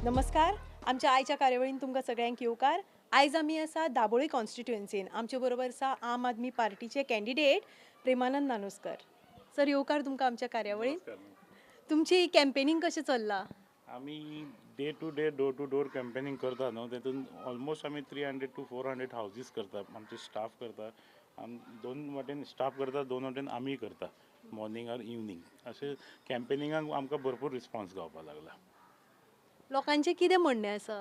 नमस्कार, आमच्या आयच्या कार्यावळीन तुमकां सगळ्यांक येवकार. आयज आमी आसा दाबोळी कॉन्स्टिट्युएन्सीन. आमचे बरोबर आसा आम आदमी पार्टीचे कॅन्डिडेट प्रेमानंद नानोस्कर सर. येवकार तुमकां आमच्या कार्यावळीन. तुमची कॅम्पेनींग कशें चल्लां? आमी day to day, door to door campaigning करता न्हू, तेतून ऑलमोस्ट आमी 300 to 400 houses करता. आमचे स्टाफ करता. दोन वाटेन स्टाफ करता, दोन वाटेन आमी करता, मॉर्निंग ऑर इवनींग. अशें कॅम्पेनिंगाक आमकां भरपूर रिस्पॉन्स गावपाक लागला. लोकांचें कितें म्हणणें आसा?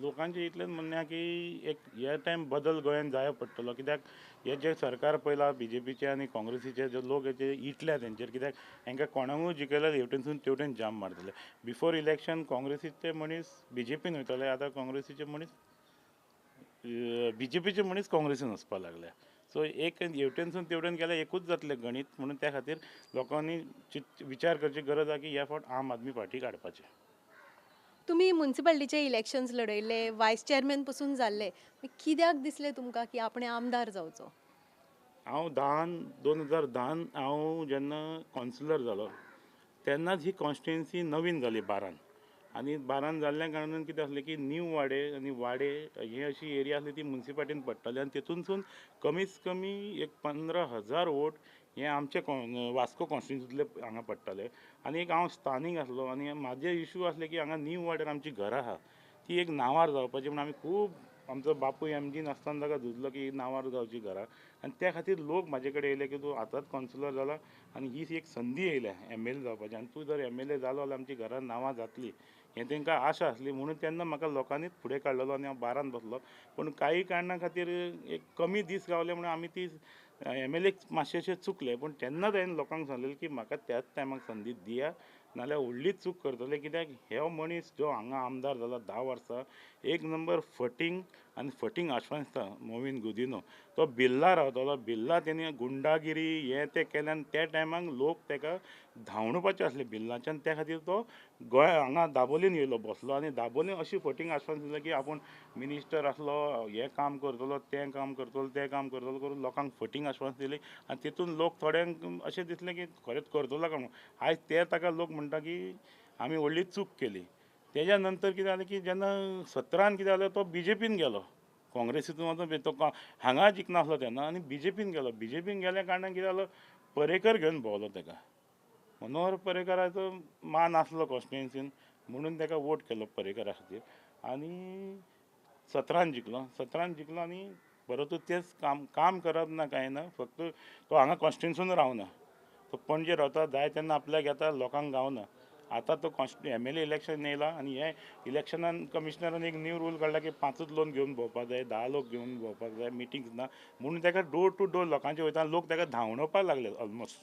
लोकांचें इतलेंच म्हणणें आहा की एक हे टायम बदल गोंयांत जाय पडटलो, कित्याक हे जे सरकार पयलां बीजेपीचे आनी काँग्रेसीचे जे लोक हेचे इटल्या तेंचेर, कित्याक हांकां कोणाकूय जिखयल्यार हेवटेनसून तेवटेन जाम मारतले. बिफोर इलेक्शन काँग्रेसीचे मनीस बीजेपीन वयताले, आतां काँग्रेसीचे मनीस, बीजेपीचे मनीस काँग्रेसीन वचपाक लागले. सो एक हेवटेनसून तेवटेन गेल्यार एकूच जातलें गणीत. म्हणून त्या खातीर लोकांनी विचार करची गरज आहा की ह्या फावट आम आदमी पार्टी काडपाची. तुमी मुन्सिपालिटीचे इलेक्शन्स लढयले, वायस चेअरमॅन पसून जाल्ले. कित्याक दिसलें तुमकां की आपणें आमदार जावचो? हांव धान 2010न हांव जेन्ना कावन्सिलर जालो तेन्नाच ही कॉन्स्टिट्युएन्सी नवीन जाली 12न. आनी 12न जाल्ल्या कारणान कितें आसलें की न्यू वाडे आनी वाडे ही अशी एरिया आसली, ती मुन्सिपालिटीन पडटाली आनी तेतूनसून कमीत कमी एक 15,000 वोट हे आमचे वास्को कॉन्स्टिट्युएन्सींतले हांगा पडटाले. आनी एक हांव स्थानीक आसलो आनी म्हाजे इशू आसले की हांगा न्यू वाड्यार आमची घरां आहा, ती एक नांवार जावपाची म्हूण आमी खूब, आमचो बापूय एमजीन आसतना ताका झुजलो की नांवार जावची घरां. आनी त्या खातीर लोक म्हाजे कडेन येयले की तूं आतांच कावन्सिलर जाला आनी ही एक संदी येयल्या एमएलए जावपाची आनी तूं जर एमएलए जालो जाल्यार आमची घरां नांवां जातली, हें तांकां आशा आसली. म्हणून तेन्ना म्हाका लोकांनीच फुडें काडलेलो आनी हांव 12न बसलो. पूण काही कारणा खातीर एक कमी दीस गावले म्हणून आमी ती एमएलए मातशेशे चुकले. पूण तेन्नाच हांवें लोकांक सांगलेलें की म्हाका त्याच टायमाक संदी दिया, नाल्यार व्हडली चूक करतले, कित्याक हो मनीस जो हांगा आमदार जाला 10 वर्सां, एक नंबर फटींग आनी फटींग आश्वासनां. मोविन गुदिन्हो तो बिर्ला रावतालो. बिर्ला तेणी गुंडागिरी हें तें केलें आनी त्या टायमाक लोक ताका धांवणुपाचे आसले बिर्लाच्यान. त्या खातीर तो गोंय हांगा दाबोलीन येयलो बसलो आनी दाबोलीन अशी फटींग आश्वासन दिलें की आपूण मिनिस्टर आसलो, हें काम करतलो, तें काम करतलो, तें काम करतलो करून लोकांक फटींग आश्वासन दिलें. आनी तितून लोक थोड्यांक अशें दिसलें की खरेंच करतलो काय म्हणून. आयज ते ताका लोक म्हणटा की आमी व्हडली चूक केली. तेज्या नंतर कितें जालें की जेन्ना 17न कितें जालें, तो बीजेपीन गेलो. काँग्रेसीतून वचून तो हांगा जिखनासलो तेन्ना आनी बीजेपीन गेलो. बीजेपीन गेल्या कारणान कितें जालो, पर्येकर घेवन भोंवलो ताका. मनोहर पर्येकराचो मान आसलो कॉन्स्टिट्युएन्सीन म्हणून ताका वोट केलो पर्येकरा खातीर आनी 17न जिखलो. 17न जिखलो आनी परतूय तेच काम. काम करप ना, कांय ना. फक्त तो हांगा कॉन्स्टिट्युएन्सीन रावना, तो पणजे रावता. जाय तेन्ना आपल्याक येता, लोकांक गावना. आतां तो एमएलए इलेक्शन येयला आनी हे इलेक्शनान कमिशनरान एक न्यू रूल काडला की पांचूच लोक घेवन भोंवपाक जाय, 10 लोक घेवन भोंवपाक जाय, मिटिंग्स ना म्हणून ताका डोर टू डोर लोकांचे वयता, लोक ताका धांवडोवपाक लागले ऑलमोस्ट.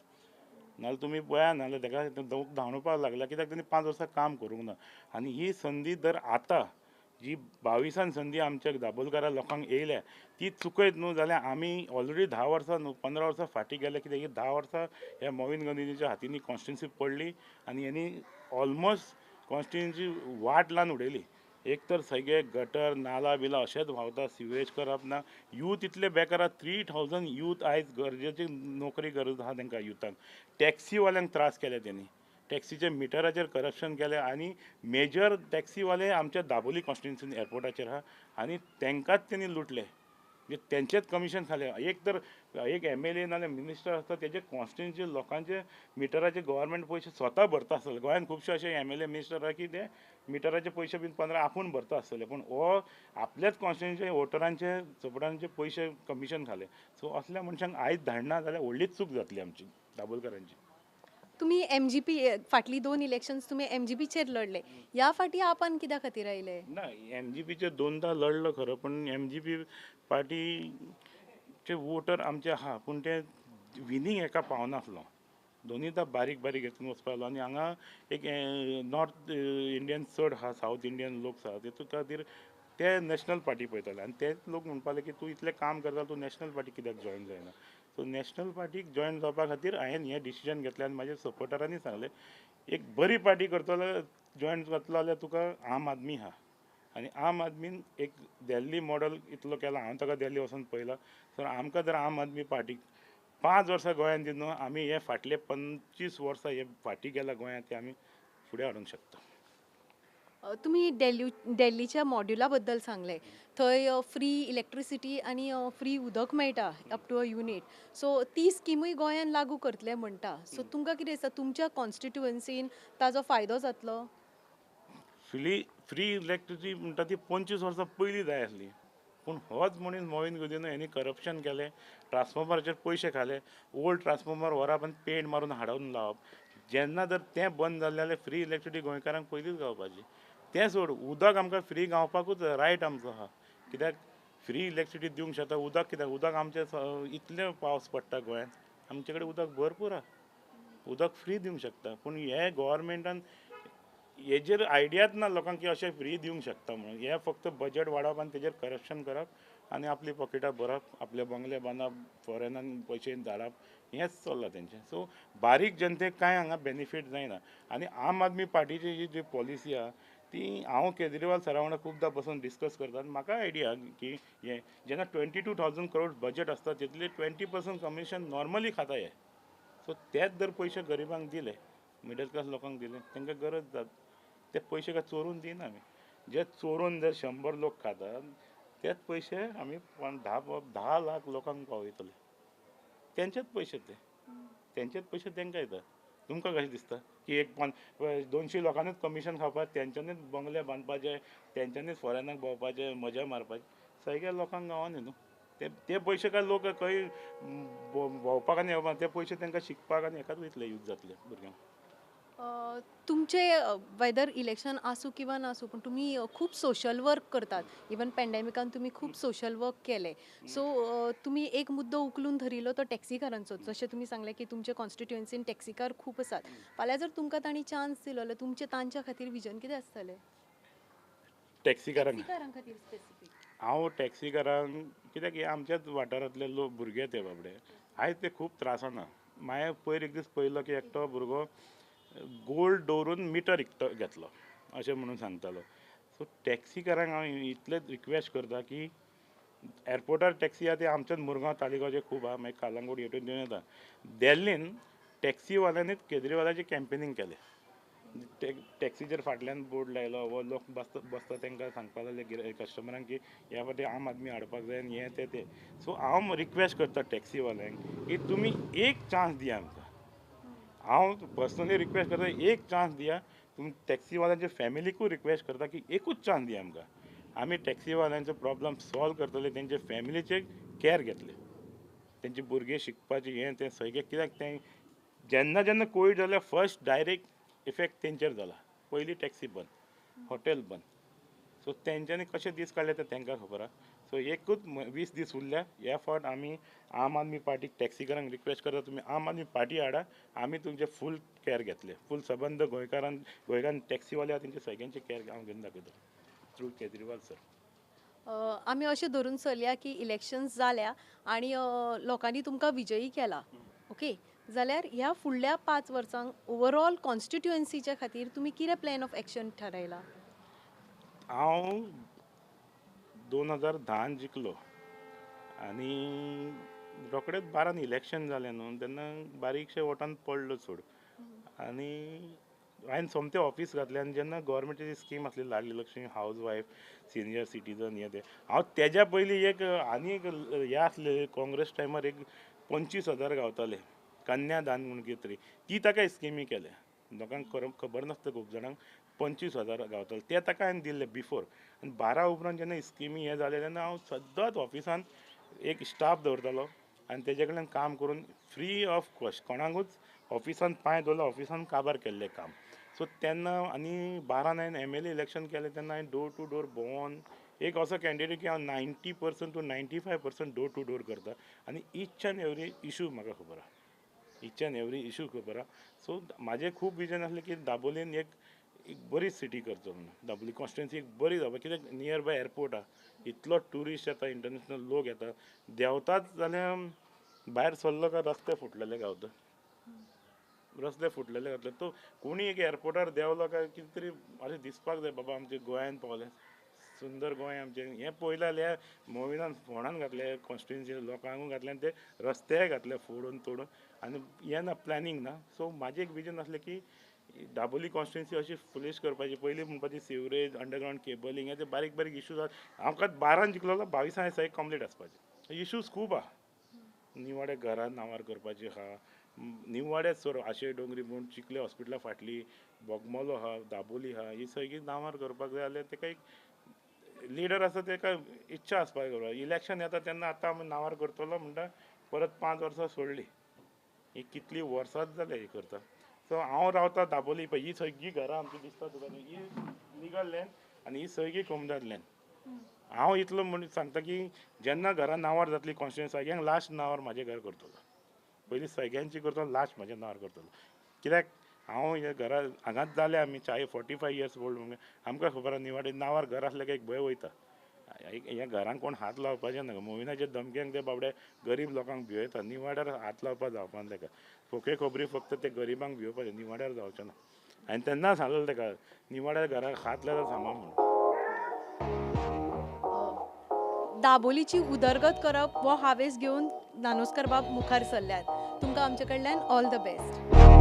नाजाल्यार तुमी पळया, नाजाल्यार ताका लोक धांवडोवपाक लागले, कित्याक तेणी 5 वर्सां काम करूंक ना. आनी ही संदी जर आतां जी 22न संदी आमच्या दाबोलकारा लोकांक येयल्या, ती चुकयत न्हू जाल्यार आमी ऑलरेडी 10 वर्सां न्हू, 15 वर्सां फाटीं गेले. कित्याक ही 10 वर्सां ह्या मोविन गुदिन्होच्या हातींनी कॉन्स्टिट्युएन्सी पडली आनी हेणी ऑलमोस्ट कॉन्स्टिट्युएन्सी वाट लावन उडयली. एक तर सगळे गटर नाला बिला अशेंच व्हांवता, सिवेज करप ना. यूथ इतले बेकार आहा, 3000 यूथ आयज गरजेची नोकरी गरज आहा तांकां युथांक. टॅक्सीवाल्यांक त्रास केले तेणी, टॅक्सीच्या मिटराचेर करप्शन केलें आनी मेजर टॅक्सीवाले आमच्या दाबोली कॉन्स्टिट्युएन्सीन एअरपोर्टाचेर आहा आनी तांकांच तेणी लुटले, म्हणजे तेंचेच कमिशन खालें. एक तर एक एमएलए नाल्यार मिनिस्टर आसता, तेजे कॉन्स्टिट्युएन्सी लोकांचे मिटराचे गव्हर्मेंट पयशे स्वता भरता आसतले. गोंयांत खुबशे अशे एमएलए मिनिस्टर आहा की ते मिटराचे पयशे बीन 15 आपूण भरता आसतले, पूण हो आपल्याच कॉन्स्टिट्युएन्सी वोटरांचे सपोर्टरांचे पयशे कमिशन खाले. सो असल्या मनशांक आयज धाडना जाल्यार व्हडली चूक जातली आमची दाबोलकारांची. तुमी एमजीपी, फाटली दोन इलेक्शन्स तुमी एमजीपीचेर लढले. ह्या फाटी आपान कित्या खातीर आयले? ना, एमजीपीचेर दोनदां लढलो खरो, पूण एमजीपी पार्टीचे वोटर आमचे आहा, पूण ते विनींग हेका पावनासलो. दोनीदां बारीक बारीक हेतून वचपाक लागलो आनी हांगा एक नॉर्थ इंडियन चड आहा, सावथ इंडियन लोक आहा, तेतून खातीर ते नॅशनल पार्टी पळयताले आनी तेच लोक म्हणपाक लागले की तूं इतलें काम करता, तूं नॅशनल पार्टी कित्याक जॉयन जायना? सो नॅशनल पार्टीक जॉयन जावपा खातीर हांवें हें डिसिजन घेतलें. आनी म्हाज्या सपोर्टरांनी सांगलें, एक बरी पार्टी करतलो, जॉयन जातलो जाल्यार तुका आम आदमी आहा. आनी आम आदमीन एक दिल्ली मॉडल इतलो केला, हांवें ताका दिल्ली वचोन पळयला. सो आमकां जर आम आदमी पार्टीक 5 वर्सां गोंयांत दिवन न्हू, आमी हे फाटले 25 वर्सां हे फाटीं गेला गोंयांत, ते आमी फुडें हाडूंक शकता. तुमी दिल्लीच्या मॉड्युला बद्दल सांगलें. थंय फ्री इलेक्ट्रिसिटी आनी फ्री उदक मेळटा up to a unit. So ती स्किमूय गोंयान लागू करतले म्हणटा. सो तुमकां कितें दिसता, तुमच्या कॉन्स्टिट्युएन्सीन ताजो फायदो जातलो? फ्री फ्री इलेक्ट्रिसिटी म्हणटा ती 25 वर्सां पयलीं जाय आसली, पूण होच मनीस मोविन गुदिन्हो हेणी करप्शन केलें, ट्रान्सफॉर्मराचेर पयशे खाले, ओल्ड ट्रान्सफॉर्मर व्हरप आनी पेंट मारून हाडून लावप. जेन्ना जर तें बंद जालें जाल्यार फ्री इलेक्ट्रिसिटी गोंयकारांक पयलींच गावपाची. तें सोड, उदक आमकां फ्री गावपाकूच रायट आमचो आहा. कित्याक फ्री इलेक्ट्रिसिटी दिवंक शकता, उदक कित्याक, उदक आमचें इतलें पावस पडटा गोंयांत, आमचे कडेन उदक भरपूर आहा, उदक फ्री दिवंक शकता. पूण हे गोवोरमेंटान हेजेर आयडियाच ना लोकांक की अशें फ्री दिवंक शकता म्हणून. हें फक्त बजट वाडोवप आनी तेजेर करप्शन करप आनी आपली पॉकेटां भरप, आपले बंगले बांदप, फॉरेनान पयशे धाडप, हेंच चल्लां तेंचें. सो बारीक जनतेक कांय हांगा बेनिफीट जायना. आनी आम आदमी पार्टीची जी जी पॉलिसी आहा ती हांव केजरीवाल सरा वांगडा खुबदां बसून डिस्कस करता आनी म्हाका आयडिया की हें जेन्ना 22,000 करोड बजट आसता तितले 20% कमिशन नॉर्मली खाता हे. सो तेच जर पयशे गरिबांक दिले, मिडल क्लास लोकांक दिले, तांकां गरज जाता, ते पयशे काय चोरून दिना आमी. जे चोरून जर 100 लोक खातात तेच पयशे आमी 10 लाख लोकांक पावयतले. तेंचेच पयशे ते, तेंचेच पयशे तांकां येता. तुमकां कशें दिसता की एक 200 लोकांनीच कमिशन खावपाक, तेंच्यांनीच बंगले बांदपाचे, तेंच्यांनीच फॉरेनाक भोंवपाचे, मजा मारपाची, सगळ्या लोकांक गावना न्हू ते. ते पयशे काय लोक खंय भोंवपाक आनी येवपाक, ते पयशे तांकां शिकपाक आनी हेकाच वयतले, यूज जातले भुरग्यांक. तुमचे वेदर इलेक्शन आसूं किंवा नासूं, पूण तुमी खूब सोशल वर्क करतात. इवन पेंडेमिकान तुमी खूब सोशल वर्क केले. सो तुमी एक मुद्दो उखलून धरिल्लो तो टॅक्सीकारांचो. जशें तुमी सांगलें की तुमचे कॉन्स्टिट्युएन्सीन टॅक्सीकार खूब आसात. फाल्यां जर तुमकां तांणी चान्स दिलो जाल्यार तुमचें तांच्या खातीर विजन कितें आसतलें? टॅक्सीकारांक, टॅक्सीकारां खातीर स्पेसिफीक. हांव टॅक्सीकारांक कित्याक हे आमच्याच वाठारांतले लोक, भुरगे ते बाबडे आयज ते खूब त्रासाना. मागीर पयर एक दीस पळयलो की एकटो भुरगो गोल्ड दवरून मिटर विकतो घेतलो अशें म्हणून सांगतालो. सो टॅक्सीकारांक हांव इतलेंच रिक्वेस्ट करता की एअरपोर्टार टॅक्सी आहा ती आमच्याच मुरगांव तालिगांवचे खूब आहा, मागीर कालांगूट हेतून दिवन येता. दिल्लीन टॅक्सीवाल्यांनीच केजरीवालाचें कॅम्पेनींग केलें. टॅक्सीचेर फाटल्यान बोर्ड लायलो वो लोक बसता तांकां सांगपाक लागले कस्टमरांक की ह्या फावटी आम आदमी हाडपाक जाय आनी हें तें तें. सो हांव रिक्वेस्ट करता टॅक्सीवाल्यांक की तुमी एक चान्स दिया आमकां. हांव पर्सनली रिक्वेस्ट करता, एक चान्स दिया. तुमी टॅक्सीवाल्यांच्या फॅमिलीकूय रिक्वेस्ट करता की एकूच चान्स दिया आमकां. आमी टॅक्सीवाल्यांचो प्रॉब्लम सॉल्व करतले, तेंचे फॅमिलीचे कॅर घेतले, तेंचे भुरगे शिकपाचें हें तें सगळें. कित्याक तें जेन्ना जेन्ना कोवीड जाल्यार फर्स्ट डायरेक्ट इफेक्ट तेंचेर जाला. पयली टॅक्सी बंद, हॉटेल बंद. सो तेंच्यांनी कशे दीस काडले ते तांकां खबर आहा. सो एकूच 20 दीस उरल्या. ह्या फावट आमी आम आदमी पार्टीक टॅक्सीकारांक रिक्वेस्ट करता, तुमी आम आदमी पार्टी हाडा, आमी तुमचे फूल कॅर घेतले. फूल सबंद गोंयकारान टॅक्सीवाले आहा तेंचे सगळ्यांचे कॅर हांव घेवन दाखयतलो थ्रू केजरीवाल सर. आमी अशें धरून चलया की इलेक्शन्स जाल्या आनी लोकांनी तुमकां विजयी केला, ओके, जाल्यार ह्या फुडल्या 5 वर्सांक ओवरऑल कॉन्स्टिट्युएन्सीच्या खातीर तुमी कितें प्लॅन ऑफ एक्शन ठरायला? हांव 2010 जिखलो आनी रोखडेच 12 इलेक्शन जालें न्हू, तेन्ना बारीकशे वोटान पडलो सोड. आनी हांवें सोमतें ऑफीस घातलें आनी जेन्ना गोवोरमेंटाची स्कीम आसली Ladli Lakshmi, house wife, senior citizen, हें तें, हांव तेज्या पयलीं एक आनी एक हें आसलें काँग्रेस टायमार एक 25,000 गावताले कन्यादान म्हणून कितें तरी, ती ताका स्किमी केल्या. लोकांक खबर नासता खूब जाणांक, 25,000 गावताले ते ताका हांवें दिल्ले बिफोर. आनी 12 उपरांत जेन्ना स्किमी हें जालें तेन्ना हांव सद्दांच ऑफिसान एक स्टाफ दवरतालो आनी तेजे कडल्यान काम करून फ्री ऑफ कॉस्ट, कोणाकूच ऑफिसान पांय दवरलो, ऑफिसान काबार केल्लें काम. सो तेन्ना आनी 12 हांवें MLA election केलें तेन्ना हांवें डोर टू डोर भोंवोन एक असो कॅन्डिडेट की हांव 90% टू 95% डोर टू डोर करता आनी इच एंड एवरी इशू म्हाका खबर आहा, इच एंड एवरी इशू खबर आहा. सो म्हाजें खूब विजन आसलें की दाबोलीन एक बरी सिटी करचो म्हणून, दाबोली कॉन्स्टिट्युएन्सी एक बरी जावपा, कित्याक नियर बाय एअरपोर्ट आहा, इतलो ट्युरिस्ट येता, इंटरनॅशनल लोक येता, देंवताच जाल्यार भायर सरलो काय रस्ते फुटलेले गावता, रस्ते फुटलेले घातले. तो कोणी एक एअरपोर्टार देंवलो काय कितें तरी अशें दिसपाक जाय, बाबा आमच्या गोंयांत पावले, सुंदर गोंय आमचें. हें पळयलें जाल्यार मोविनान फोंडान घातलें, कॉन्स्टिट्युएन्सी लोकांकूय घातलें आनी ते रस्तेय घातले फोडून तोडून, आनी हें ना प्लॅनिंग ना. सो म्हाजें एक विजन आसलें की दाबोली कॉन्स्टिट्युएन्सी अशी फुलिश करपाची. पयलीं म्हणपाची सिवरेज, अंडरग्रावंड केबलिंग, हे ते बारीक बारीक इश्यूज आसा. आमकां 12 जिखलो, 22 सगळें कंप्लीट आसपाचें. इश्यूज खूब आहा. निवाडे घरां नांवार करपाची आहा, निवाड्याच सोड, आशे डोंगरी म्हूण चिखले हॉस्पिटला फाटली बोगमोलो आहा, दाबोली आहा, ही सगळीं नांवार करपाक जाय जाल्यार तेका एक लिडर आसा, तेका इच्छा आसपाक जाय. इलेक्शन येता तेन्ना आतां आमी नांवार करतलो म्हणटा, परत 5 वर्सां सोडली. ही कितलीं वर्सांच जालें ही करता. सो हांव रावता दाबोली, पळय ही सगळीं घरां आमची दिसता तुका, ही लिगल लँड आनी ही सगळी कोमुनिदाद लँड. हांव इतलो म्हण सांगता की जेन्ना घरां नांवार जातली कॉन्स्टिट्युएन्सी, सगळ्यांक लास्ट नांवार म्हाजें घर करतलो. पयलीं सगळ्यांची करतलो, लास्ट म्हाज्या नांवार करतलो. कित्याक हांव हे घरा हांगाच जाले आमी चाळी 45 इयर्स ओल्ड, म्हणून आमकां खबर आहा निवाडे नांवार घर आसलें काय एक भंय वयता. ह्या घरांक कोण हात लावपाचें ना. मोविनाच्या धमक्यांक ते बाबडे गरीब लोकांक भियेता. निवाड्यार हात लावपाक जावपाना तेका. फोके खबरी फक्त ते गरिबांक भियोवपाचें, निवाड्यार जावचें ना. आनी तेन्ना सांगलें तेका निवाड्यार घराक हात लायल्यार सांबा म्हणून. दाबोलीची उदरगत करप हो हावेस घेवन नानोस्कर बाब मुखार सरल्यात. तुमकां आमचे कडल्यान ऑल the best.